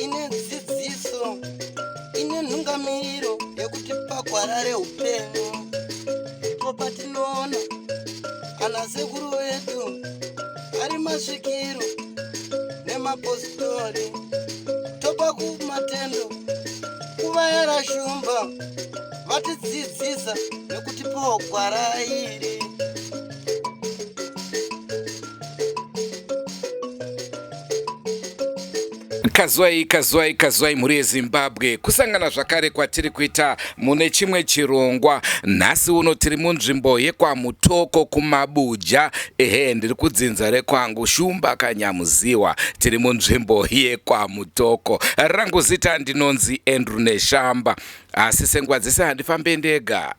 Ine dzidziso, ine nhungamiriro yekutipa gwara reupenyu. Ndipo patinoona ana sekuru vedu ari masvikiro nemapositori, topa kumatendo kuvayera shumba vatidzidzisa nekutipawo gwara iri. Kazwai, kazwai, kazwai mhuri yeZimbabwe, kusangana zvakare kwatiri kuita mune chimwe chirongwa. Nhasi uno tiri munzvimbo yekwaMutoko kuMabuja. Ehe, ndiri kudzinza rekwangu Shumba Kanyamuziwa. Tiri munzvimbo yekwaMutoko. Rangu zita ndinonzi Andrew Neshamba, asi senguva dzese handifambe ndega.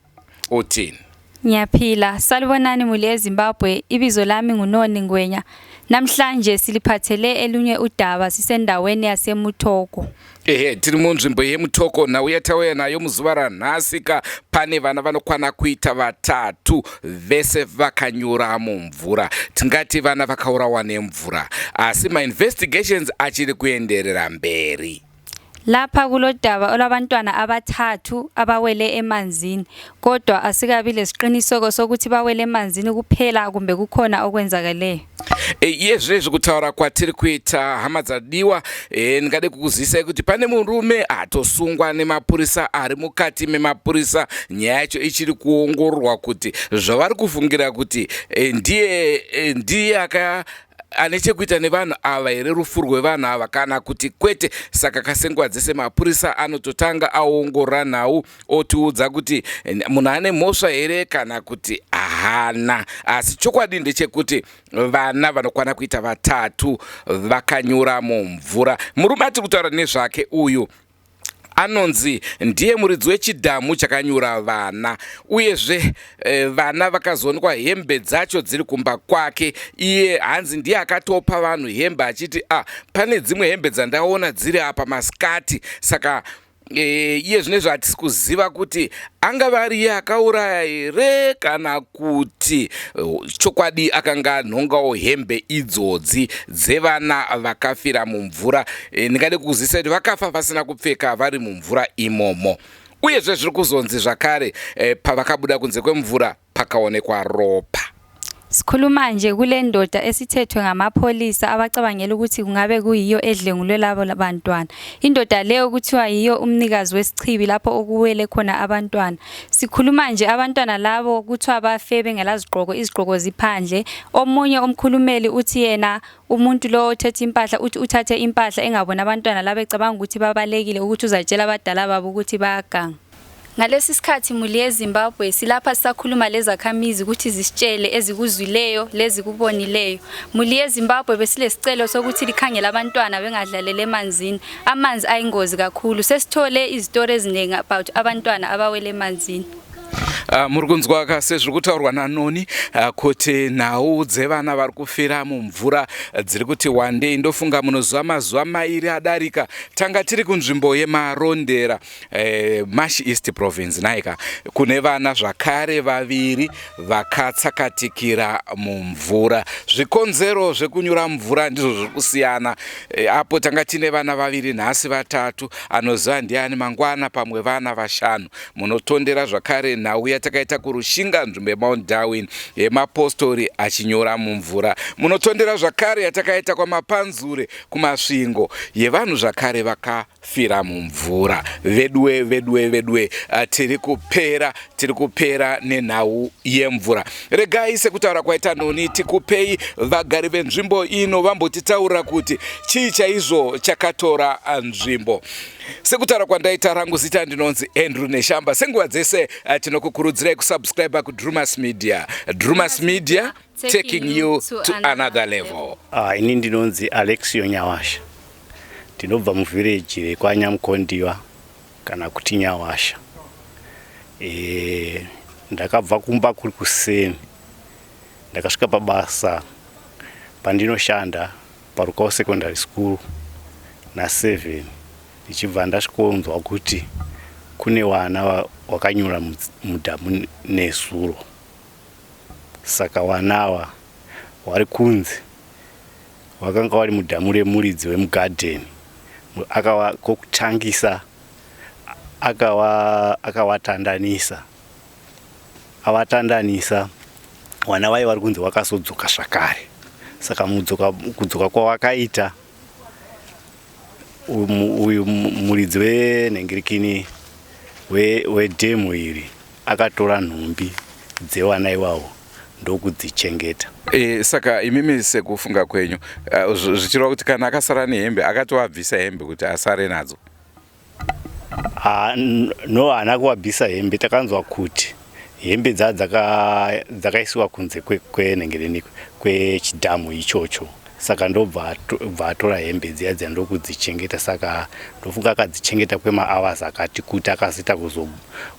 Uthini? Ngiyaphila. Salibonani muli eZimbabwe. Ibizo lami nguNoni Ngwenya. Namhlanje siliphathele elunye udaba sisendaweni yaseMutoko. Ehe, tiri munzvimbo yeMutoko. Nhau yatauya nayo muzuva ranhasi ka, pane vana vanokwana kuita vatatu vese vakanyura mumvura. Tingati vana vakaurawa nemvura, asi mainvestigations achiri kuenderera mberi. Lapha kulodaba olwabantwana abathathu abawele emanzini, kodwa asikabi lesiqiniseko sokuthi bawele emanzini kuphela kumbe kukhona okwenzakeleyo. E, iye zvinezvi kutaura kwatiri kuita, hama dzadiwa, e, ndingade kukuzivisai kuti pane murume atosungwa nemapurisa, ari mukati memapurisa. Nyaya yacho ichiri kuongororwa kuti zvavari kufungira kuti e, ndiye e, ndiye aka ane chekuita nevanhu ava here, rufu rwevanhu ava, kana kuti kwete. Saka kasenguva dzese mapurisa anototanga aongorora nhau, otiudza kuti munhu ane mhosva here kana kuti hana. Asi chokwadi ndechekuti vana vanokwana kuita vatatu vakanyura mumvura. Murume atiri kutaura nezvake uyu anonzi ndiye muridzi wechidhamu chakanyura vana, uyezve vana vakazoonekwa hembe dzacho dziri kumba kwake. Iye hanzi ndiye akatopa vanhu hembe achiti, a pane dzimwe hembe dzandaona dziri apa masikati. Saka iye zvinezvi hatisi kuziva kuti angava ari iye akauraya here kana kuti chokwadi akanga anhongawo hembe idzodzi dzevana vakafira mumvura. Ndingade kukuzivisa kuti vakafa vasina kupfeka vari mumvura imomo. Uyezve zviri kuzonzi zvakare pavakabuda kunze kwemvura pakaonekwa ropa. Sikhuluma nje kule ndoda esithethwe ngamapholisa abacabangela ukuthi kungabe kuyiyo edlengulwe labo bantwana. Indoda leyo kuthiwa yiyo umnikazi wesichibi lapho okuwele khona abantwana. Sikhuluma nje abantwana labo kuthiwa bafe bengelazigqoko, izigqoko ziphandle. Omunye umkhulumeli uthi yena umuntu lo othethe impahla uthi uthathe impahla engaboni abantwana labo, ecabanga ukuthi babalekile, ukuthi uzatshela abadala babo ukuthi bayaganga. Ngalesi sikhathi, muli yeZimbabwe, silapha sisakhuluma lezakhamizi ukuthi zisitshele ezikuzwileyo lezikubonileyo. Muli yeZimbabwe, besilesicelo sokuthi likhangele abantwana bengadlaleli emanzini. Amanzi ayingozi kakhulu. Sesithole izitori eziningi about abantwana abawele emanzini. Muri kunzwa ka sezviri kutaurwa naNoni kuti nhau dzevana vari kufira mumvura dziri kuti wandei. Ndofunga munoziva mazuva 2 adarika tanga tiri kunzvimbo yeMarondera, Mash East Province naika, kune vana zvakare vaviri vakatsakatikira mumvura. Zvikonzero zvekunyura mvura ndizvo zviri kusiyana. Apo tanga tine vana vaviri, nhasi vatatu, anoziva ndiani mangwana pamwe vana vashanu. Munotondera zvakare nhau yatakaita kuRushinga, nzvimbo yeMount Darwin, yemapostori achinyora mumvura. Munotondera zvakare yatakaita kwaMapanzure kuMasvingo, yevanhu zvakare vakafira mumvura. Veduwe, veduwe, veduwe, tiri kupera, tiri kupera nenhau yemvura. Regai sekutaura kwaita Noni, tikupei vagari venzvimbo ino vambotitaurira kuti chii chaizvo chakatora nzvimbo. Sekutaura kwandaita, rangu zita ndinonzi Andrew Neshamba. Senguva dzese tinokukurudzirai kusubscribe kuDrumas Media. Drumas Media, taking you to another level. Ah, ini ndinonzi Alexio Nyawasha, ndinobva muvhireji rekwaNyamukondiwa kana kuti Nyawasha. Ndakabva kumba kuri kuseni, ndakasvika pabasa pandinoshanda paRukau Secondary School na7, ndichibva ndasvikonzwa kuti kune vana wakanyura mudhamu nezuro. Saka wana awa wari kunzi wakanga wari mudhamu remuridzi wemugadheni akawa kokutangisa akawa akawatandanisa awatandanisa wana vaye vari kunzi wakazodzoka zvakare. Saka mudzoka kudzoka kwawakaita uyu muridzi wenhengirikini wedhemu iri akatora nhumbi dzewana iwawo ndokudzichengeta. E, saka imimi sekufunga kwenyu zvichireva kuti kana akasara nehembe akatovabvisa hembe kuti asare nadzo? Ah, no, haana kuvabvisa hembe. Takanzwa kuti hembe dzaa dzakaisiwa kunze kwenhengereni kwechidhamu ichocho, saka ndobva atora hembe dziya dziya ndokudzichengeta. Saka ndofunga akadzichengeta kwemahours akati kuti akazoita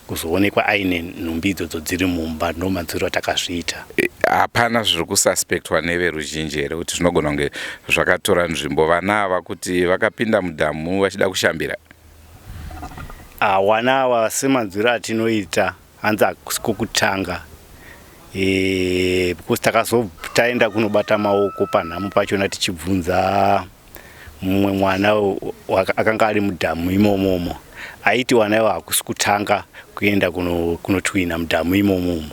kuzoonekwa aine nhumbi idzodzo dziri mumba. Ndo manzwiro atakazviita. Hapana zviri kususpectwa neveruzhinji here kuti zvinogona kunge zvakatora nzvimbo vana ava kuti vakapinda mudhamu vachida kushambira? Wana ava semanzwiro atinoita hanzi hakusi kwokutanga because takazo taenda kunobata maoko panhamo pachona tichibvunza mumwe mwana akanga ari mudhamu imomomo, aiti wana ivo hakusi kutanga kuenda kunotwina mudhamu imomomo,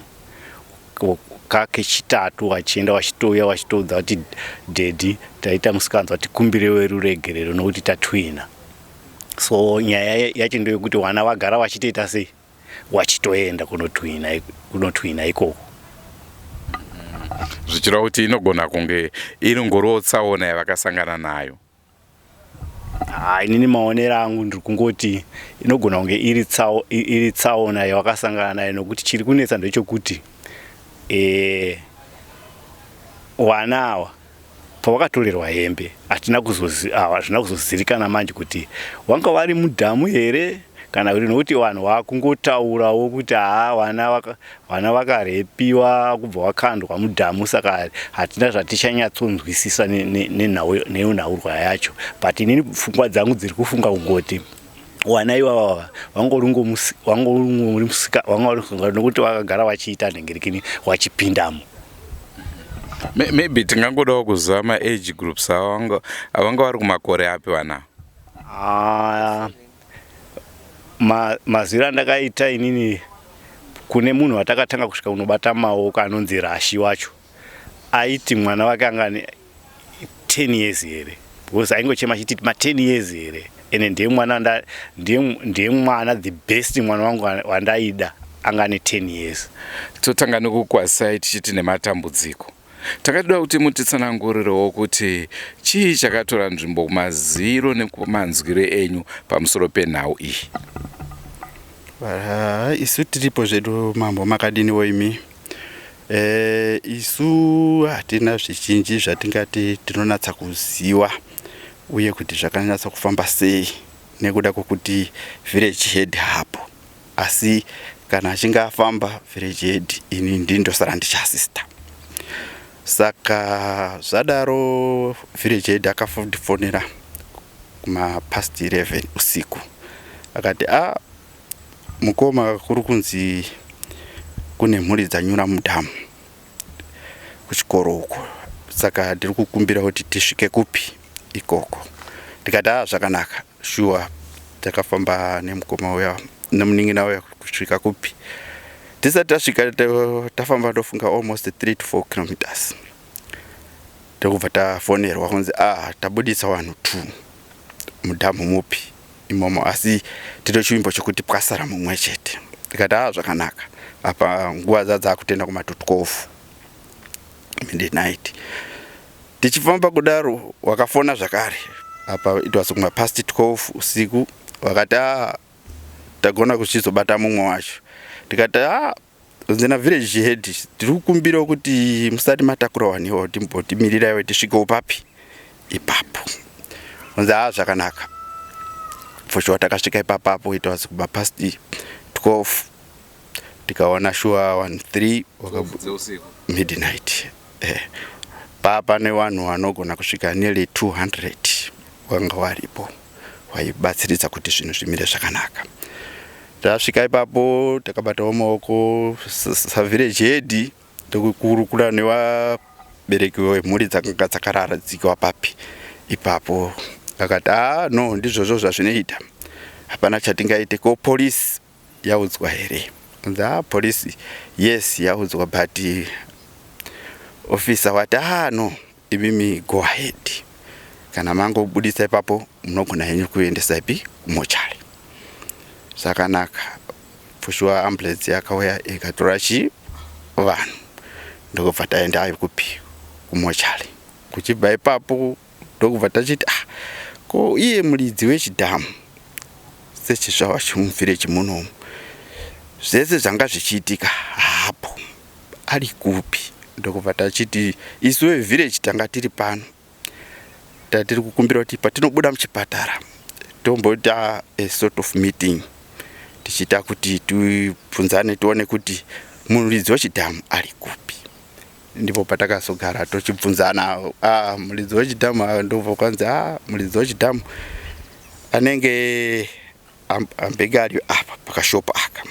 kakechitatu wachienda wachitouya wachitoudza kuti, "Daddy, taita musikanzwa, tikumbirewo ruregerero nokuti tatwina." So nyaya yacho ndeyekuti wana vagara vachitoita sei, wachitoenda kunotwina ikoko. Zvichireva kuti inogona kunge iri ngoriwo tsaona yavakasangana nayo? Ha, inini maonero angu ndiri kungoti inogona kunge iri tsaona yawakasangana nayo, nokuti chiri kunetsa ndechekuti wana awa pawakatorerwa hembe hatina hazvina kuzozivikana manje kuti wanga vari mudhamu here kana kuti, nokuti vanhu vakungotaurawo kuti haa, vana vakarepiwa kubva wakandwa mudhamu. Saka hatina zvatichanyatsonzwisisa nenhaurwa yacho, but inini pfungwa dzangu dziri kufunga kungoti wana ivava wangori nokuti vakagara vachiita nhengerekini wachipindamo. Maybe tingangodawo kuziva maage groups avo, avanga vari kumakore api vana? Ah, mazwiro andakaita inini kune munhu watakatanga kusvika kunobata maoko anonzi Rashi wacho, aiti mwana wake anga ane 10 years here, because aingochema achiti ma10 years here, ende ndiye mwana ndiye mwana the best mwana wangu wandaida, anga ane 10 years. Totanga nekukwazisai tichiti nematambudziko. Takatoda kuti mutitsanangurirewo kuti chii chakatora nzvimbo kumaziro nekumanzwiro enyu pamusoro penhau iyi. Isu tiripo zvedu, mambo. Makadiniwo imi? Isu hatina zvizhinji zvatingati tinonatsa kuziva uye kuti zvakanyatsa kufamba sei, nekuda kwokuti village head hapo, asi kana achinge afamba village head, ini ndindosara ndichiasista. Saka zvadaro, village head akafondifonera kumapast 11 usiku, akati, "A, mukoma, kuri kunzi kune mhuri dzanyura mudhamu kuchikoro uko, saka ndiri kukumbira kuti tisvike kupi ikoko." Ndikati, "A, zvakanaka." Shuwa takafamba nemukoma uya nemunin'ina uya kusvika kupi. Tisati tasvika, tafamba ndofunga almost 3 to 4 kilometers, ndokubva tafonerwa kunzi, "A, tabudisa vanhu 2 mudhamu mupi imomo, asi tine chivimbo chokuti kwasara mumwe chete." Ndikati, "A, zvakanaka." Apa nguva dzadzakutenda kuma 12 midnight. Tichifamba kudaro, wakafona zvakare. Apa it was kuma past 12 usiku. Wakati, "A, tagona kuchizobata mumwe wacho." Tikati, "A, nzina village head, tiri kukumbirawo kuti musati matakura waniwo, timbotimirirawo tisvikewo papi ipapo." Unzi, "Ha, zvakanaka." For sure takasvika ipapapo, it was kuma past 12, tikaona sure 1 3 midnight. Pane vanhu vanogona kusvika nearly 200 vanga varipo vaibatsiridza kuti zvinhu zvimire zvakanaka. Tasvika ipapo, takabatawo maoko savillage head. Tokukurukura nevabereki vemhuri dzakanga dzakararadzikwa papi ipapo. Akati aa no, ndizvozvo zvazvinoita, hapana chatingaite. Ko polisi yaudzwa here? Anzi aa polisi yes, yaudzwa, but officer wati aa no, imimi go ahead, kana mangobudisa ipapo munogona henyu kuendesa ipi kumochari. Zvakanaka. For sure ambulance yakauya ikatora chi vanhu, ndokubva taenda kupi? Kumochari. Kuchibva ipapo ndokubva tachiti, ah, ko iye muridzi wechidhamu sechizvarwa chemuvillage munomu, zvese zvanga zvichiitika hapo, ari kupi? Ndokubva tachiti isu vevillage tanga tiri pano, tatiri kukumbira kuti patinobuda muchipatara tomboita a sort of meeting, tichiita kuti tibvunzane, tione kuti muridzi wechidhamu ari kupi. Ndipo patakazogara tochibvunzana, ah, muridzi wechidhamu, ndobva kwanzi, ah, muridzi wechidhamu anenge ambenge ari apa pakashopu aka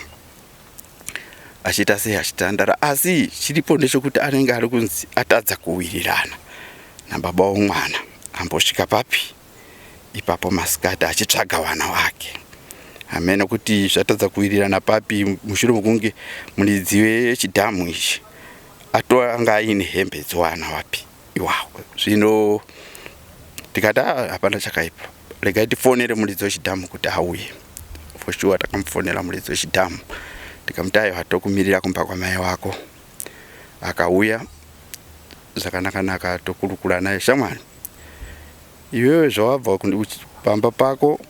achiita sei, achitandara, asi chiripo ndechekuti anenge ari kunzi atadza kuwirirana nababa womwana, ambosvika papi ipapo masikati achitsvaga vana vake. Hamene kuti zvatadza kuwirirana papi, mushure mekunge muridzi wechidhamu ichi anga aine hembe dzevana vapi iwawo. Zvino tikati, ah, hapana chakaipa, regai tifonere muridzi wechidhamu kuti auye. For sure takamufonera muridzi wechidhamu, tikamuti, aiwa, tokumirira kumba kwamai wako. Akauya zvakanaka-naka, tokurukura naye, shamwari, iwewe zvawabva pamba pako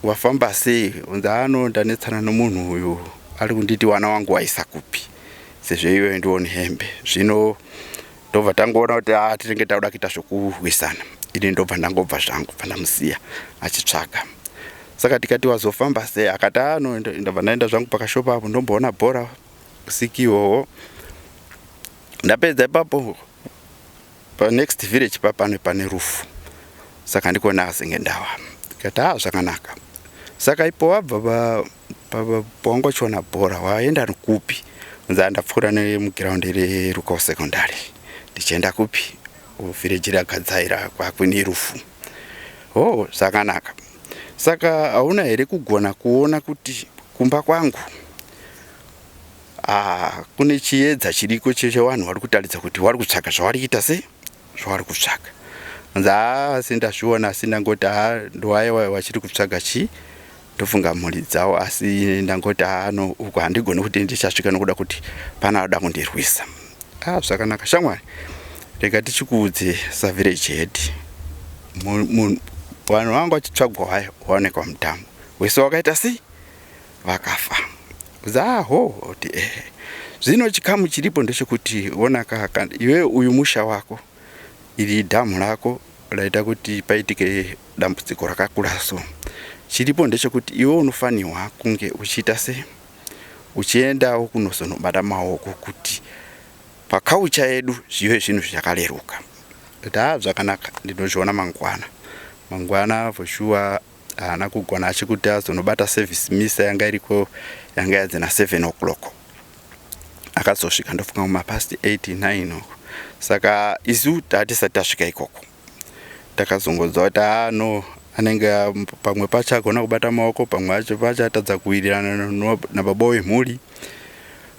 wafamba sei? Unzi, ano ndanetsana nomunhu uyu, ari kunditi wana wangu waisa kupi, sezvo iwewe ndione hembe. Zvino ndobva tangoona kuti a tinenge tauda kuita zvokurwisana. Ini ndobva ndangobva zvangu, bva ndamusiya achitsvaga. Saka tikati, wazofamba sei? Akati, ano ndabva ndaenda zvangu pakashopa apo, ndomboona bhora usiku ihoho. Ndapedza ipapo, panext village papano pane rufu, saka ndikona azenge ndawa. Tikati, a zvakanaka. Saka ipo wabva pawanga uchiona bhora, waenda kupi? Nzi, ndapfuura nemugiraundi reRukau Secondary, ndichienda kupi? Village raGadzaira, kwakune rufu. Oh, zvakanaka. Saka hauna here kugona kuona kuti kumba kwangu, ah, kune chiedza chiriko chevanhu vari kutaridza kuti vari kutsvaga zvavari kuita sei, zvavari kutsvaga? Nzi, haa, asi ndazviona, asi ndangoti, haa, ndoaiwa vachiri kutsvaga chii, ndofunga mhuri dzavo, asi ndangoti, haa no, uku handigoni kuti ndichasvika nokuda kuti pana ada kundirwisa. Ah, zvakanaka shamwari, rega tichikuudze savillage head, vanhu vanga vachitsvagwa vaya waonekwa mudhamu, wese wakaita sei, vakafa. Zaho kuti ehe. Zvino chikamu chiripo ndechekuti, onaka, iwe uyu musha wako, iri dhamu rako raita kuti paitike dambudziko rakakura, so chiripo ndechekuti iwe unofanirwa kunge uchiita sei, uchiendawo kunozonobata maoko kuti pakaucha yedu zvive zvinhu zvakareruka. Kuti, haa, zvakanaka, ndinozviona mangwana. Mangwana for sure haana kugona achikuti azonobata service. Misa yanga iriko, yanga yanzi na7 o'clock. Akazosvika ndofunga mumapast 8 9 uko. Saka isu tatisati tasvika ikoko, takazongonzwa kuti, haa no, anenge pamwe pacho agona kubata maoko, pamwe acho pacho atadza kuwirirana nababa wemhuri.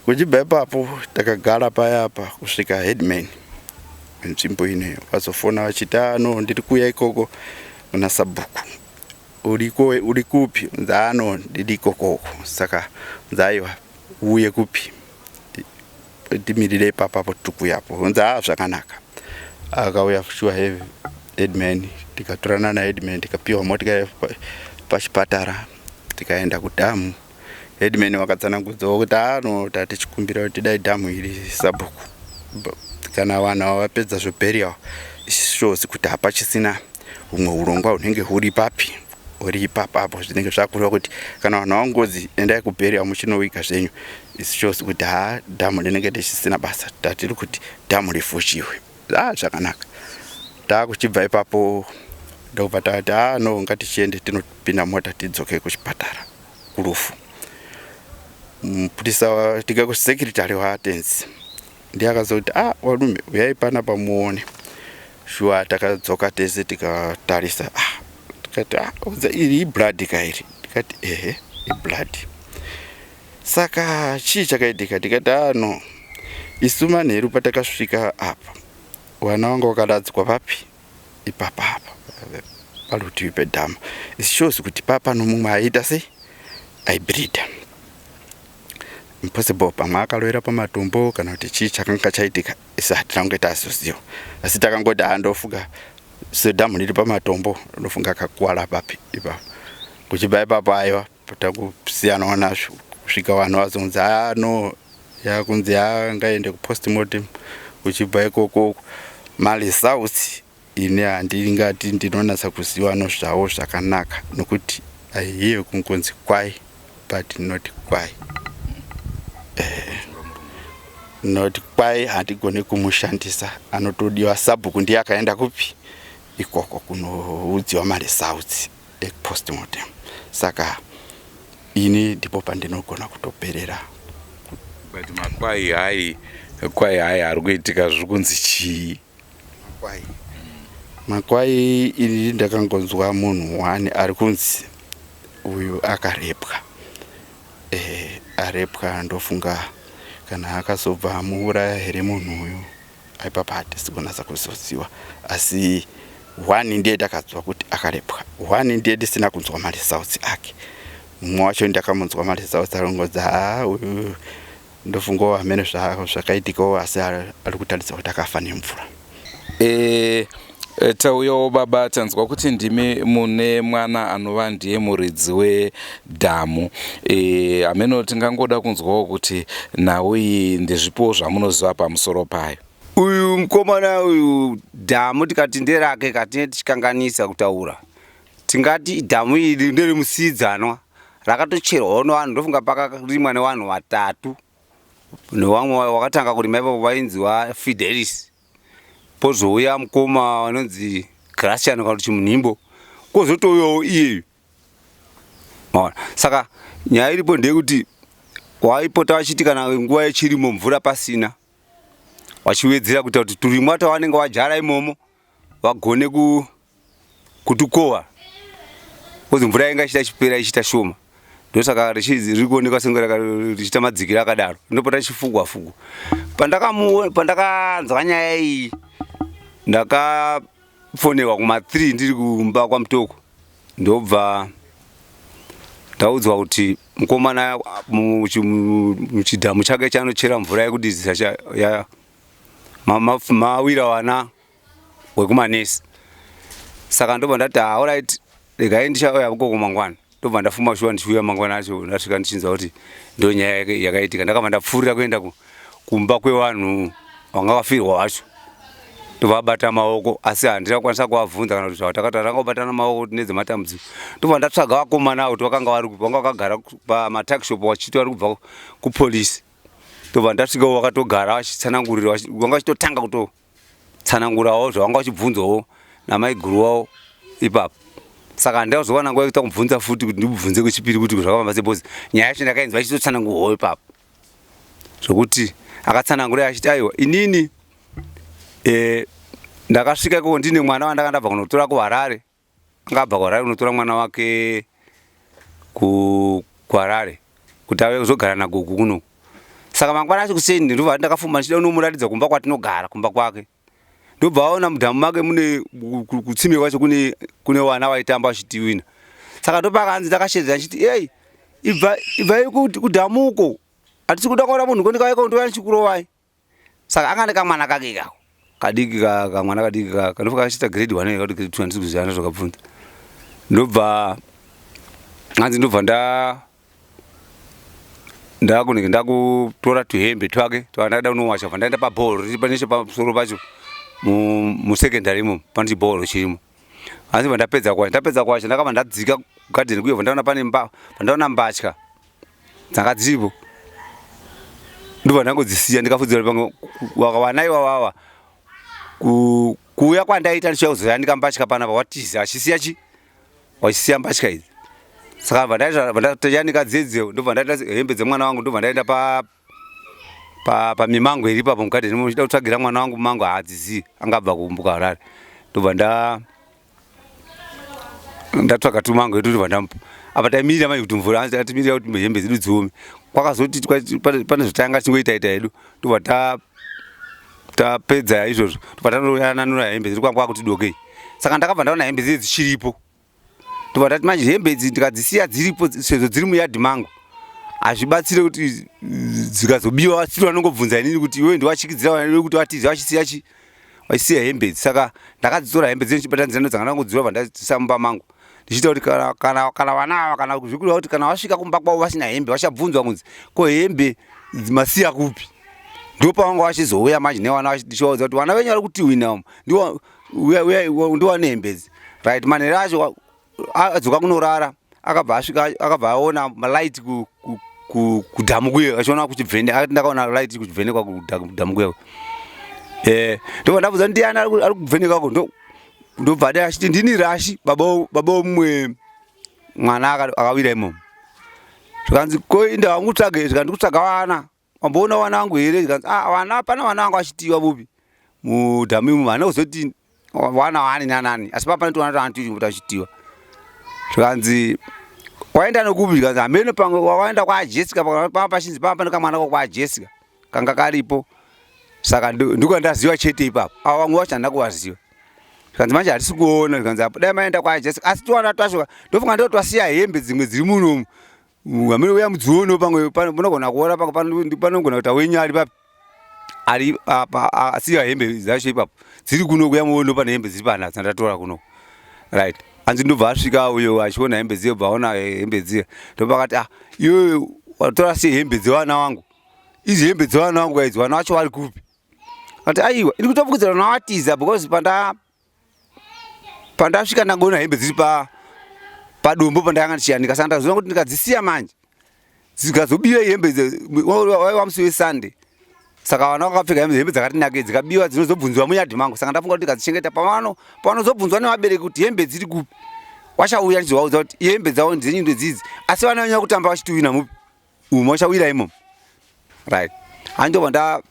Kuchibva ipapo takagara paya apa kusvika headman wenzvimbo ino vazofona vachiti, ano ndiri kuuya ikoko kuna sabhuku, uriko, uri kupi? Nzi, ano ndiri ikokoko. Saka nzi, aiwa, uye kupi, timirire ipapapo, tiri kuuyapo. Nzi, haa, zvakanaka. Akauya sure headman, tikatorana naheadman, tikapiwa motika pachipatara, tikaenda kudhamu. Headman vakatsanangudzawo kuti, ano tatichikumbira kuti dai dhamu iri, sabhuku, kana vanhu ava vapedza zveburial, shows kuti hapachisina humwe urongwa hunenge huri papi, huri ipapapo. Zvinenge zvakureva kuti kana vanhu vangozi endai kuburial muchinowiga zvenyu, shows kuti ha dhamu rinenge richisina basa. Tatiri kuti dhamu rifushiwe. Ah, zvakanaka. Taakuchibva ipapo ndobva tati, ah no, ngatichiende tinopinda mota tidzoke kuchipatara kurufu. Mupurisa tika kusecretary waatenzi. Ndiye akazoti ah varume uyai panapa muone. Shuwa takadzoka tese tikatarisa ah tikati ah udza iri iblood ka iri. Tikati ehe iblood. Saka chii chakaitika tikati ah no. Isu manheru patakasvika apa vana vanga vakaradzikwa papi ipapa apa parutivi pedhamu. It shows kuti papano mumwe aiita sei aibreeder. Impossible pamwe akarovera pamatombo kana kuti chii chakanga chaitika isu hatina kunge tazoziva asi takangoti haa ndofunga sedhamu riri pamatombo ndofunga akakuwara papi ipapo kuchibva ipapo aiwa takusiyanawo nazvo kusvika vanhu vazonzi haa no yakunzi haa ngaende kupostmortem kuchibva ikoko maresults Ini handingati ndinonatsa kuziva nozvawo zvakanaka nokuti I hear kungonzi kwai but not kwai. Eh, not kwai handigone kumushandisa anotodiwa sabhuku ndiye akaenda kupi ikoko kunoudziwa maresults ekupostmortem saka ini ndipo pandinogona kutoperera. But makwai hai kwai hai ari kuitika zviri kunzi chii? Makwai. Makwai ini ndakangonzwa munhu one ari kunzi uyu akarepwa. Eh, arepwa ndofunga kana akazobva amuuraya here munhu uyu aipapa hatisi kunatsa kuzoziva asi one ndiye takanzwa kuti akarepwa one ndiye tisina kunzwa maresults ake mumwe wacho ndakamunzwa maresults arongodza haa uyu Ndofungawo hameno zvakaitikawo asi ari kutaridza kuti akafa nemvura. E, tauyawo baba tanzwa kuti ndimi mune mwana anova ndiye muridzi wedhamu. E, hameno tingangoda kunzwawo kuti nhau iyi ndezvipiwo zvamunoziva pamusoro payo. Uyu mukomana uyu dhamu tikati nderake katine tichikanganisa kutaura tingati dhamu iri nderemusiidzanwa rakatocherwawo nevanhu ndofunga pakarimwa nevanhu vatatu nevamwe wakatanga kurima ipapo vainzi vafidelis pozouya mukoma vanonzi gracian kana kuti chimunhimbo kozotouyawo iyeyu maona saka nyaya iripo ndeyekuti waipota vachiti kana nguva yechirimo mvura pasina vachiwedzera kuita kuti turimwa twavanenge vajara imomo vagone ku kutikohwa kozi mvura yanga ichita chipera ichiita shoma ndosaka riri kuonekwa senge richiita madzikiro akadaro rinopota richifugwa fugwa pandakanzwa nyaya iyi ndakafonerwa kuma 3 ndiri kumba kwamutoko ndobva ndaudzwa kuti mukomana muchidhamu chake chanochera mvura yekudizisa mawira wana wekumanesi saka ndobva ndati ah, alright regai ndichauya koko mangwana ndobva ndafuma shuwa ndichiuya mangwana acho ndasvika ndichinzwa kuti ndo nyaya yakaitika ndakabva ndapfuurira kuenda kumba kwevanhu vanga vafirwa vacho ndovabata maoko asi handina kukwanisa kuvabvunza kana kuti zvatakataura tangobatana maoko kuti nedzematambudziko ndobva ndatsvaga vakomana avo kuti vakanga vari kupi vanga vakagara pamatakishop vachiti vari kubva kupolisi ndobva ndasvikawo vakatogara vachitsanangurira vanga vachitotanga kuto tsanangurawo zvavanga vachibvunzwawo namaiguru wavo ipapo saka handazowana nguva yekuita kubvunza futi kuti ndibvunze kwechipiri kuti zvakafamba sei bcause nyaya yacho ndakainzwa ichitotsanangurwawo ipapo zvokuti akatsanangura achiti aiwa inini e, ndakasvika ikoko ndine mwana wandanga ndabva kunotora kuharare Anga abva kuHarare kunotora mwana wake kuHarare kuti auye kuzogara nagogo kuno. Saka mangwana acho kuseni ndobva ndakafuma ndichida kunomuratidza kumba kwatinogara kumba kwake. Ndobva aona mudhamu make mune kutsime kwacho kune kune vana vaitamba vachitiwina. Saka ndopakanzi ndakashedzera ndichiti hey ibva ibvai kudhamu uko hatisi kuda kuona munhu kondikauya kondouya ndichikurovai. Saka anga ane kamwana kake ikako kadiki kamwana kadiki kanofa kachiita grade 1 kana grade 2 handisi kuziva ndozvakabvunza. Ndobva hanzi ndobva nda ndakunenge ndakutora tuhembe twake twandada kunowacha bva ndaenda pabhoro riri paneche pamusoro pacho musekendari imomo pane chibhoro chirimo hanzi bva ndapedza kuwacha ndapedza kuwacha ndakabva ndadzika kugadheni kuye bva ndaona pane mba bva ndaona mbatya dzanga dziripo ndobva ndangodzisiya ndikafudzira pamwe vana ivavava kuuya kwandaita ndichiuya kuzoyanika mbatya panapa watiza achisiya chi wachisiya mbatya idzi saka bva ndatayanika dzedze ndobva ndaita hembe dzemwana wangu ndobva ndaenda pa Pamimango iri ipapo mugadheni muchida kutsvagira mwana wangu mango haadzizivi angabva kumbuka Harare. Ndobva nda ndatsvaga tumango edu ndobva ndamupa. Apa taimirira manje kuti mvura hanzi tatimirira kuti hembe dzedu dziome. Kwakazoti pane zvatanga tichingoita ita hedu ndobva ta tapedza izvozvo ndobva tanoyananura hembe dzedu kwanga kwakuti dokei. Saka ndakabva ndaona hembe dziye dzichiripo. Ndobva ndati manje hembe idzi ndikadzisiya dziripo sezvo dziri muyadhi mangu hazvibatsire kuti dzikazobiwa vasiri vanongobvunza inini kuti iwe ndiwachikidzira vana kuti vatize vachisiya chi vachisiya hembe idzi. Saka ndakadzitora hembe dziye ndichibatanidza ndodzanga ndangodzirova bva ndadziisa mumba mangu ndichiita kuti kana kana kana vana ava kana zvikureva kuti kana vasvika kumba kwavo vasina hembe vachabvunzwa kunzi ko hembe masiya kupi. Ndopavanga vachizouya manje nevana ndichivaudza kuti vana venyu vari kutihwina umu ndiwo uya uya ndiwane hembe idzi. Right, manheru acho adzoka kunorara akabva asvika akabva aona malight kudhamu kuye achiona kuchibvene akati ndakaona light kuchibvenekwa kudhamu kuye. Ndobva ndabvunza ndiani ari kubvenekako ndobva adai achiti ndini Rashi baba womumwe mwana akawira imomo. Zvikanzi ko inda wangu tsvage zvikanzi ndikutsvaga vana. Wamboona vana vangu here? Zvikanzi ah vana pana vana vangu vachitiwa mupi mudhamu imomo haana kuzoti vana vani nanani asi papa pane twana tiri tachitiwa. Zvikanzi waenda nekupi? Zvikanzi hameno pamwe waenda kwaJessica panga pachinzi panga pane kamwana kwaJessica kanga karipo. Saka ndiko ndaziva chete ipapo. Ava vamwe vacho handina kuvaziva. Zvikanzi manje hatisi kuona. Zvikanzi apo dai maenda kwaJessica asi twana twacho ndofunga ndo twasiya hembe dzimwe dziri munomu. Hameno uya mudziono pamwe munogona kuona pamwe panogona kuita wenyu ari papi ari apa asiya hembe dzacho ipapo dziri kuno kuya muono pane hembe dziri pana dzandatora kuno. Right, hanzi ndobva asvika uyo achiona hembe dziye bva aona hembe dziye ndobva akati ah iwe watora sei hembe dzevana vangu idzi hembe dzevana vangu idzi vana vacho vari kupi? Ati aiwa iri kutofukidzira vana vatiza because pandasvika ndangoona hembe dziri padombo pandakanga ndichiyanika. Saka ndazoona kuti ndikadzisiya manje dzikazobiwa hembe waiva musi weSunday. Saka vana vakapfeka hembe dzakati nakei dzikabiwa dzinozobvunziwa muyadhi mangu. Saka ndafunga kuti ndikadzichengeta pavanozobvunzwa nevabereki kuti hembe dziri kupi vachauya ndichizovaudza kuti hembe dzavo dzenyu ndodzidzi asi vana vanyanya kutamba vachitiwina mupi umu vachawira imomo. Right, handobva nda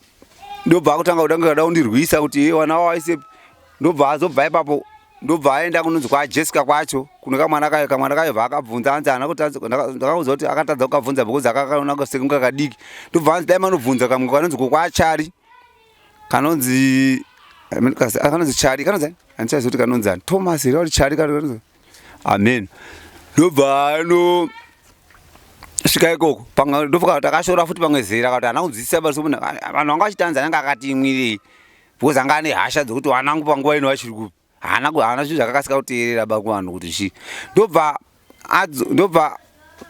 ndobva akutanga kuda kuda kundirwisa kuti vana vaise ndobva azobva ipapo ndobva aenda kunonzi kwaJessica kwacho kune kamwana kayo kamwana kayo bva akabvunza hanzi haana kuti ndakaudza kuti akatadza kukabvunza because akakaona sekunge kadiki. Ndobva hanzi dai manobvunza kamwe kanonzi kwachari kanonzi kanonzi Chari kanonzi handichazivi kuti kanonzi ani Thomas here kuti Chari kanonzi amen. Ndobva ano svika ikoko pamwe ndofunga takashora futi pamwe zera kuti haana kunzwisisa basi munhu vanhu vanga vachitanza anenge akati imwirei because anga ane hasha dzekuti vana vangu panguva ino vachiri kupi haana haana zvinhu zvakakasika kuteerera ba kuvanhu kuti chii. Ndobva ndobva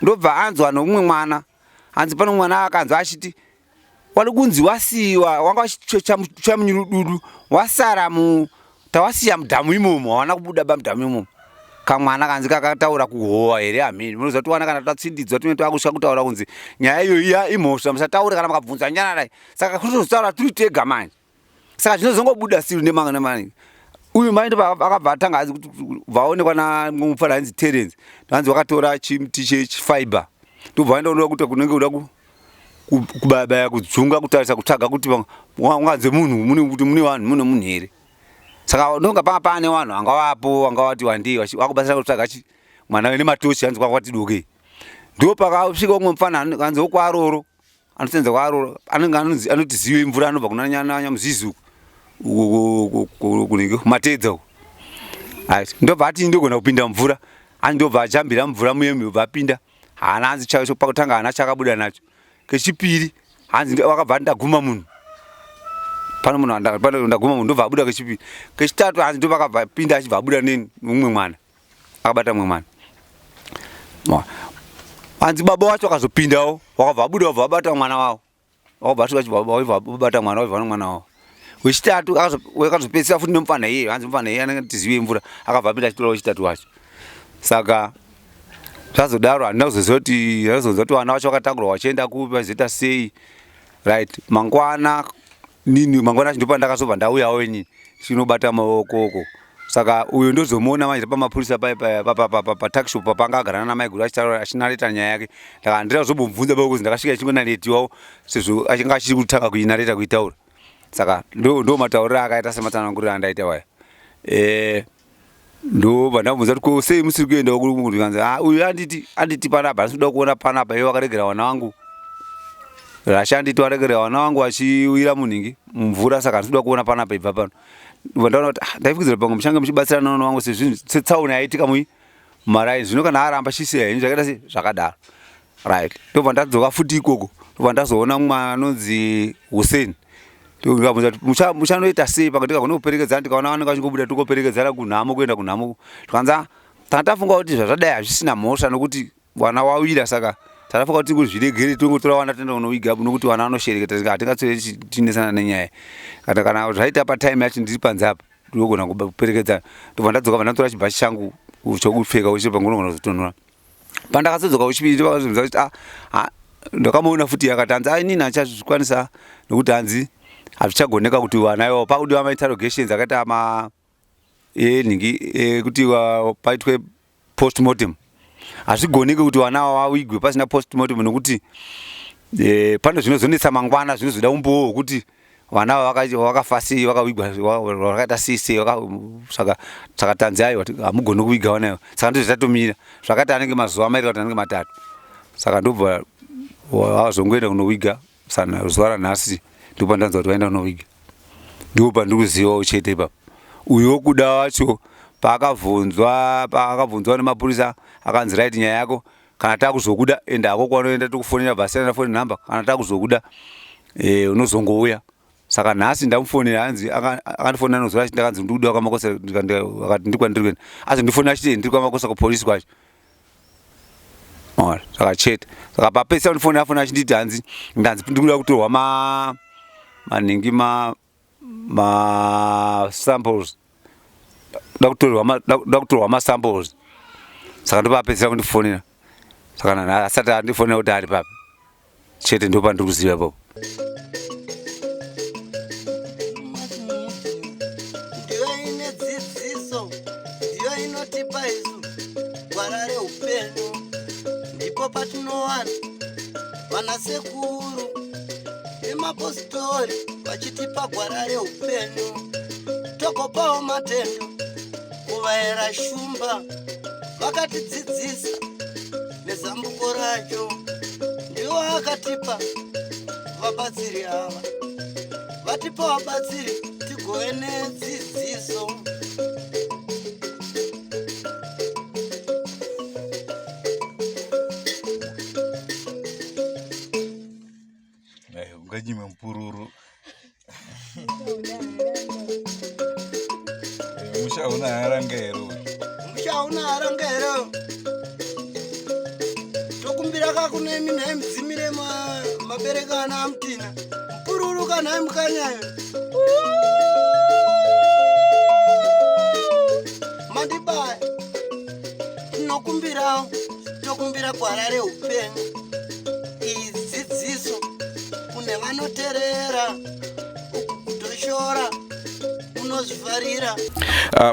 ndobva anzwa nomumwe mwana hanzi pane mwana akanzwa achiti wari kunzi wasiiwa wanga wachichocha munyurududu wasara mu tawasiya mudhamu imomo hawana kubuda ba mudhamu imomo. Kamwana kanzi kakataura kuhowa here hamini munoziva kuti wana kana tatsindidzwa tinenge takusvika kutaura kunzi nyaya iyo iya imhosva musataure kana makabvunza nyararai. Saka kutozotaura tiri tega manje. Saka zvinozongobuda siri nemanga nemanga. Uyu mai ndo akabva atanga hanzi kuti vaonekwa namufana hanzi Terence hanzi wakatora chimuti chechifiber ndobva vaenda kunoda kuti kunenge kuda kubayabaya kudzunga kutarisa kutsvaga kuti wanganze munhu mune kuti mune vanhu mune munhu here. Saka ndonga panga pane vanhu vanga vapo vanga vati wandei vakubatsira kutsvaga mwana nematochi hanzi kwanga kwati dokei. Ndipo pakasvika umwe mufana hanzi wokwaroro anosenza kwaroro anenge anonzi anoti zive mvura anobva kuna Nyamuzizi uku kunenge kumatedza uku. Ndobva ati ndogona kupinda mvura hanzi ndobva ajambira mvura muye ndobva apinda haana hanzi pakutanga haana chakabuda nacho. Kechipiri hanzi wakabva ndaguma munhu pano munhu pano ndaguma munhu ndobva abuda kechipiri. Kechitatu hanzi ndobva akabva apinda achibva abuda neni mumwe mwana akabata mumwe mwana. Hanzi baba wacho akazopindawo wakabva abuda wabva abata mwana wavo wakabva asvika achibva abata mwana wabva nemwana wavo. Wechitatu akazopedzisira futi nemufana iye hanzi mufana iye anenge tizive mvura akabva apinda achitora wechitatu wacho. Saka zvazodaro handina kuzoziva kuti ndazonzwa kuti vana vacho vakatakurwa vachienda kupi vachizoita sei. Right, mangwana nini mangwana acho ndipo pandakazobva ndauyawo inini chinobata maoko uko. Saka uyo ndozomuona manje pamapurisa patuckshop papanga agarana namaiguru achitaura achinareta nyaya yake. Ndaka handina kuzombomubvunza because ndakasvika ichingonaretiwawo sezvo achinge achiri kutanga kuinareta kuitaura. Saka ndo ndo matauriro akaita sematsananguriro andaita waya. Eh ndobva ndamubvunza kuti ko sei musiri kuendawo kukanzi ah uyu anditi anditi panapa handisi kuda kuona panapa iwe wakaregera vana vangu rasha anditi waregera vana vangu vachiwira munhingi mumvura saka handisi kuda kuona panapa ibva pano ndobva ndaona kuti ah, ndaifungidzira pamwe muchange muchibatsirana nevana vangu sezvinhu setsaona yaitika mui mumaraini zvino kana aramba chisiya henyu zvakaita sei zvakadaro right ndobva ndadzoka futi ikoko ndobva ndazoona mumwe anonzi Hussein ndikabvunza kuti muchanoita sei pakati tikagona kuperekedzana tikaona vanenge vachingobuda tikoperekedzana kunhamo kuenda kunhamo tikanzi ah, tanga tafunga kuti zvazvadai hazvisina mhosva nokuti vana wawira saka takafunga kuti tingozviregere tongotora vana toenda kunoviga nokuti vana vanoshereketa hatingatsore tinesana nenyaya kana kana zvaita patime yacho ndiri panze apa ndinogona kuperekedzana ndobva ndadzoka bva ndatora chibhachi changu chokupfeka uchi pangunogona kuzotonhora pandakazodzoka kuchipiri ndovakazobvunza kuti ah, ah, ndakamuona futi akati hanzi ah, inini handichazvikwanisa nokuti hanzi hazvichagoneka kuti vana ivo pakudiwa mainterrogations akaita ma enhingi ekuti paitwe postmortem hazvigoneki kuti vana ava vavigwe pasina postmortem nokuti e, pane zvinozonetsa mangwana zvinozoda umbowo hwekuti vana ava vakafa sei vakavigwa vakaita sei sei saka saka tanzi aiwa hamugoni kuviga vana ivo saka ndizvo zvatomira zvakati anenge mazuva mairi kana anenge matatu saka ndobva vazongoenda kunoviga sana zuva ranhasi ndipo pandanzwa kuti vaenda kunoviga ndipo pandiri kuzivawo chete ipapo uyu wokuda wacho paakabvunzwa paakabvunzwa nemapurisa akanzi right nyaya yako kana takuzokuda enda hako kwanoenda tokufonera vasiyana foni number kana takuzokuda eh, unozongouya saka nhasi ndamufonera hanzi akandifonera nozuva achiti ndakanzi ndikudiwa kwamakosa akati ndiri kwandiri kuenda azondifonera achiti ndiri kwamakosa kupolisi kwacho saka chete saka papesa undifonera afona achinditi hanzi ndanzi ndikuda kutorwa ma maningi ma ma samples da kutorwa ma samples saka ndopapedzera kundifonera saka asati andifonera kuti ari papi chete ndopandiri kuziva ipapo Ndiyo ine dzidziso, ndiyo inotipa isu gwara reupenyu. Ndipo patinowana vanasekuru nemapositori vachitipa gwara reupenyu. Tokopawo matendo kuvaera shumba vakatidzidzisa nezambuko racho ndiwo akatipa vabatsiri ava vatipa vabatsiri tigove nedzidziso unganyime mupururu musha una haranga here musha una haranga here tokumbira kakunemi nhai mudzimire mabereka ana amutina mupururu kanhai mukanyayo mandibaya tinokumbirawo tokumbira gwara reupenyu iyi dzidziso kune vanoterera uku kutoshora unozvifarira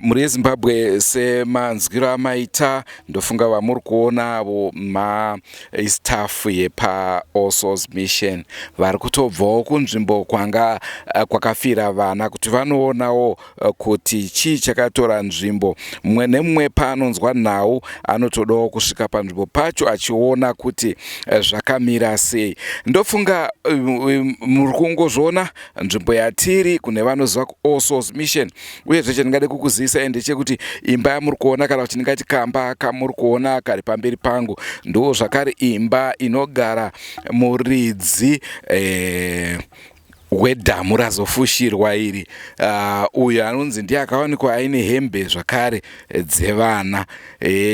Mhuri yeZimbabwe, semanzwiro amaita, ndofunga vamuri kuona avo mastaff yepa All Souls Mission vari kutobvawo kunzvimbo kwanga kwakafira vana kuti vanoonawo kuti chii chakatora nzvimbo. Mumwe nemumwe paanonzwa nhau anotodawo kusvika panzvimbo pacho achiona kuti zvakamira sei. Ndofunga muri kungozviona nzvimbo yatiri kune vanoziva kuAll Souls Mission. Uyezve chandingade kukuzivisai ndechekuti imba yamuri kuona kana kuti ndingati kamba kamuri kuona kari pamberi pangu ndo zvakare imba inogara muridzi wedhamu razofushirwa iri. Uyo anonzi ndiye akawanikwa aine hembe zvakare dzevana.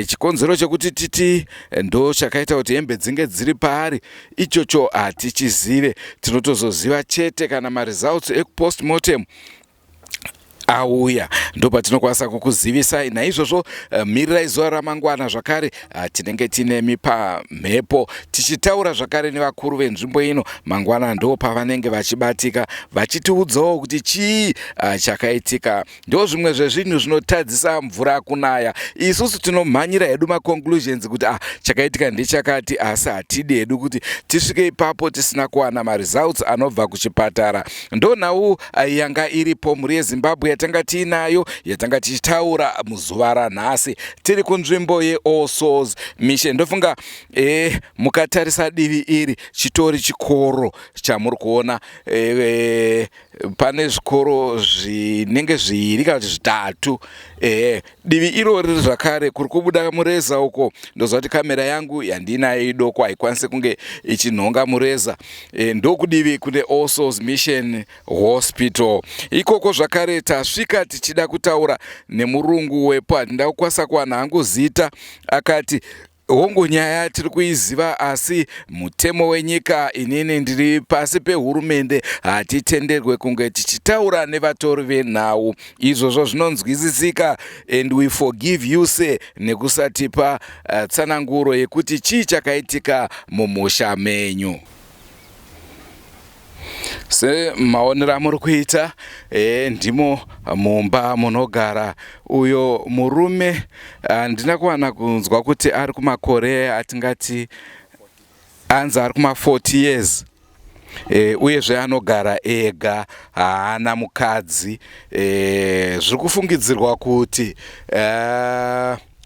Chikonzero chekuti titi ndo chakaita kuti hembe dzinge dziri paari ichocho hatichizive. Tinotozoziva chete kana maresults ekupostmortem auya ndopatinokwanisa kukuzivisai. Naizvozvo mirirai zuva ramangwana zvakare, tinenge tinemi pamhepo tichitaura zvakare nevakuru venzvimbo ino. Mangwana ndo pavanenge vachibatika vachitiudzawo kuti chii chakaitika. Ndo zvimwe zvezvinhu zvinotadzisa mvura kunaya. Isusu tinomhanyira hedu maconclusions kuti chakaitika ndechakati, asi hatidi hedu kuti tisvike ipapo tisina kuwana maresults anobva kuchipatara. Ndo nhau yanga iripo, mhuri yeZimbabwe, yatanga tiinayo, yatanga tichitaura muzuva ranhasi. Tiri kunzvimbo yeAll Souls Mission. Ndofunga mukatarisa divi iri, chitori chikoro chamuri kuona. Pane zvikoro zvinenge zviviri kana kuti zvitatu. Divi irori zvakare kuri kubuda mureza uko. Ndoziva kuti kamera yangu yandinayo idoko, haikwanisi kunge ichinhonga mureza. Ndokudivi kune All Souls Mission Hospital. Ikoko zvakare tasvika tichida kutaura nemurungu wepo. Handina kukwanisa kuwana hangu zita. Akati hongu, nyaya tiri kuiziva, asi mutemo wenyika, inini ndiri pasi pehurumende, hatitenderwe kunge tichitaura nevatori venhau. Izvozvo zvinonzwisisika and we forgive you, sir, nekusatipa tsananguro yekuti chii chakaitika mumusha menyu. Semaonero amuri kuita, ndimo mumba munogara uyo murume. Handina kuwana kunzwa kuti ari kumakore atingati anzi ari kuma40 years. Uyezve anogara ega, haana mukadzi. Zviri kufungidzirwa kuti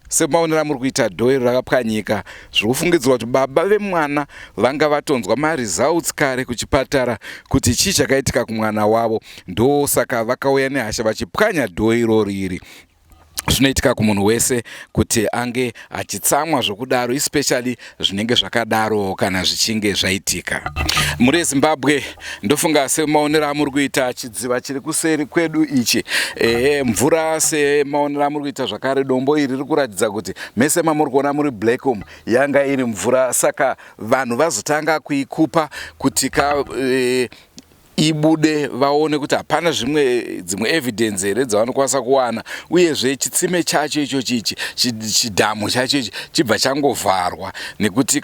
semaonero amuri kuita door iro rakapwanyika, zviri kufungidzirwa kuti baba vemwana vanga vatonzwa maresults kare kuchipatara kuti chii chakaitika kumwana wavo. Ndosaka vakauya nehasha vachipwanya door irori iri. Zvinoitika kumunhu wese kuti ange achitsamwa zvokudaro, especially zvinenge zvakadaro kana zvichinge zvaitika. Mhuri yeZimbabwe, ndofunga semaonero amuri kuita chidziva chiri kuseri kwedu ichi, ehe, mvura. Semaonero amuri kuita zvakare dombo iri riri kuratidza kuti mese mamuri kuona muri black umu yanga iri mvura. Saka vanhu vazotanga kuikupa kuti ka ibude, vaone kuti hapana zvimwe dzimwe evidence here dzavanokwanisa kuwana. Uyezve chitsime chacho ichochi ichi, chidhamu chacho ichi, chibva changovharwa nekuti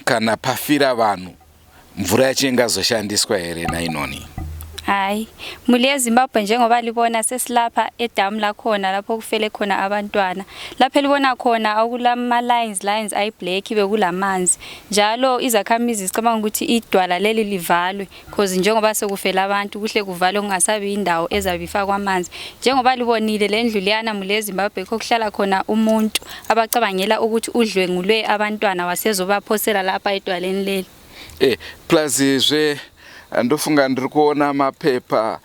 kana pafira vanhu, mvura yacho ingazoshandiswa here nainoni? Hayi, mhuri yeZimbabwe, njengoba libona sesilapha edamu lakhona lapho kufele khona abantwana. Lapho elibona khona okulama lines lines ayi-black, bekulamanzi. Njalo izakhamizi zicabanga ukuthi idwala leli livalwe cause njengoba sekufela abantu, kuhle kuvalwe kungasabi indawo ezabe ifakwa amanzi. Njengoba libonile le ndlu leyana, mhuri yeZimbabwe, yikho kuhlala khona umuntu abacabangela ukuthi udlwengulwe abantwana wasezobaphosela lapha edwaleni leli. Plus zve ndofunga ndiri kuona mapepa.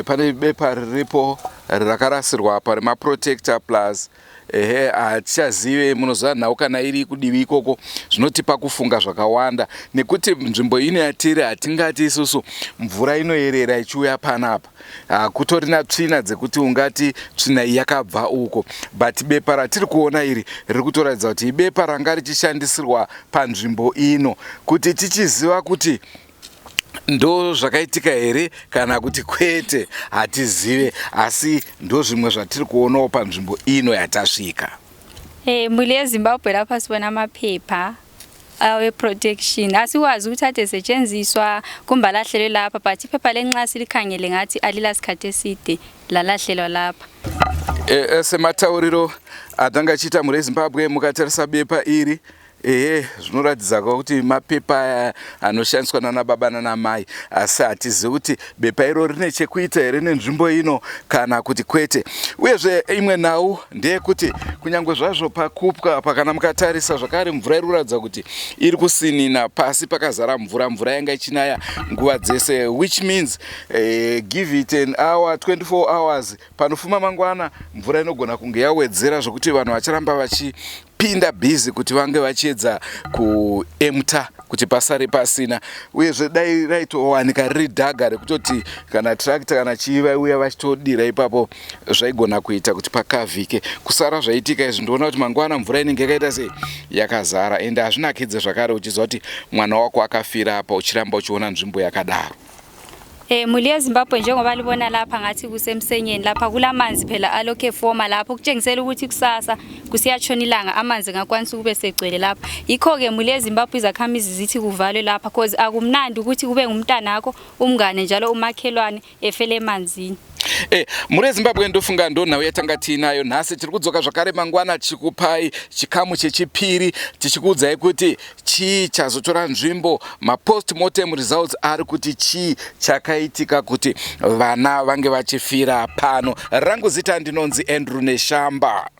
Pane bepa riripo rakarasirwa apa remaprotector plus. Ehe, hatichazive. Munoziva nhau kana iri kudivi ikoko zvinotipa kufunga zvakawanda, nekuti nzvimbo ino yatiri hatingati isusu mvura inoyerera ichiuya panapa. Hakutorina tsvina dzekuti ungati tsvina iyi yakabva uko, but bepa ratiri kuona iri riri kutoratidza kuti ibepa ranga richishandisirwa panzvimbo ino. Kuti tichiziva kuti ndo zvakaitika here kana kuti kwete, hatizive, asi ndo zvimwe zvatiri kuonawo panzvimbo ino yatasvika. Mhuri yeZimbabwe, lapha sibona amaphepha awe-protection. Asikwazi ukuthi ade setshenziswa kumbe alahlelwe lapha, but iphepha lenxa silikhangele ngathi alilasikhathi eside lalahlelwa lapha. Sematauriro atanga achiita, mhuri yeZimbabwe, mukatarisa bepa iri, ehe, zvinoratidza kuti mapepa aya anoshandiswa nana baba nana mai, asi hatizivi kuti bepa iro rine chekuita here nenzvimbo ino kana kuti kwete. Uyezve imwe nhau ndeyekuti kunyange zvazvo pakupwa pakana, mukatarisa zvakare mvura iri kuratidza kuti iri kusinina pasi, pakazara mvura. Mvura yanga ichinaya nguva dzese, which means give it an hour, 24 hours, panofuma mangwana mvura inogona kunge yawedzera zvokuti vanhu vacharamba vachipinda busy kuti vange vachiedza kuempta kuti pasare pasina. Uyezve dai raitowanika riri dhaga rekutoti kana tractor kana chii vaiuya vachitodira ipapo, zvaigona kuita kuti pakavhike. Kusara zvaitika izvi, ndoona kuti mangwana mvura inenge yakaita sei, yakazara, ende hazvinakidze zvakare uchiziva kuti mwana wako akafira apa, uchiramba uchiona nzvimbo yakadaro. Eh muli yeZimbabwe njengoba libona lapha ngathi kusemsenyeni lapha kulamanzi phela alokhu efoma lapho kutshengisela ukuthi kusasa kusiyatshona ilanga amanzi ngakwanisa ukube segcwele lapha. Yikho-ke muli yeZimbabwe izakhamizi zithi kuvalwe lapha cause akumnandi ukuthi kube ngumntanakho umngane njalo umakhelwane efele emanzini. Eh, mhuri yezimbabwe ndofunga ndonhau yatanga tiinayo nhasi tiri kudzoka zvakare mangwana tichikupai chikamu chechipiri tichikuudzai kuti chii chazotora nzvimbo mapost mortem results ari kuti chii chakaitika kuti vana vange vachifira pano rangu zita ndinonzi andrew neshamba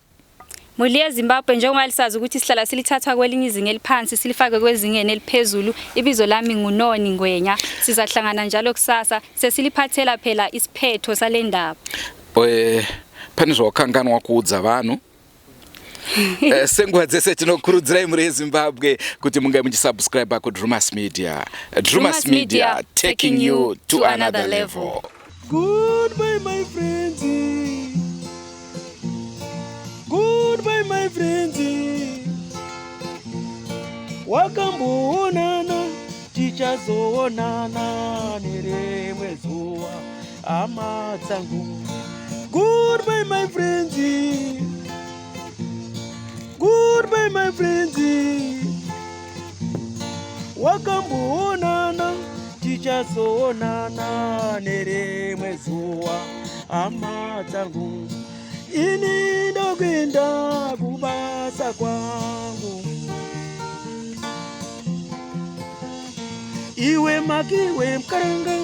Muli yeZimbabwe njengoba lisazi ukuthi sihlala silithatha kwelinye izinga eliphansi silifake kwezingeni eliphezulu. Ibizo lami nguNoni Ngwenya. Sizahlangana njalo kusasa sesiliphathela phela isiphetho sale ndaba. Eh, pane zvawakanganwa kuudza vanhu eh, senguva dzese tinokurudzirai mhuri yezimbabwe kuti munge muchisubscribe kudrumas media drumas media taking you to another level Goodbye my friends. Goodbye my friends. Wakamboonana tichazoonana nerimwe zuva hama dzangu. Goodbye my friends. Goodbye my friends. Wakamboonana tichazoonana nerimwe zuva hama dzangu. Ini ndokuenda kubasa kwangu. Iwe makiwe mkaranga.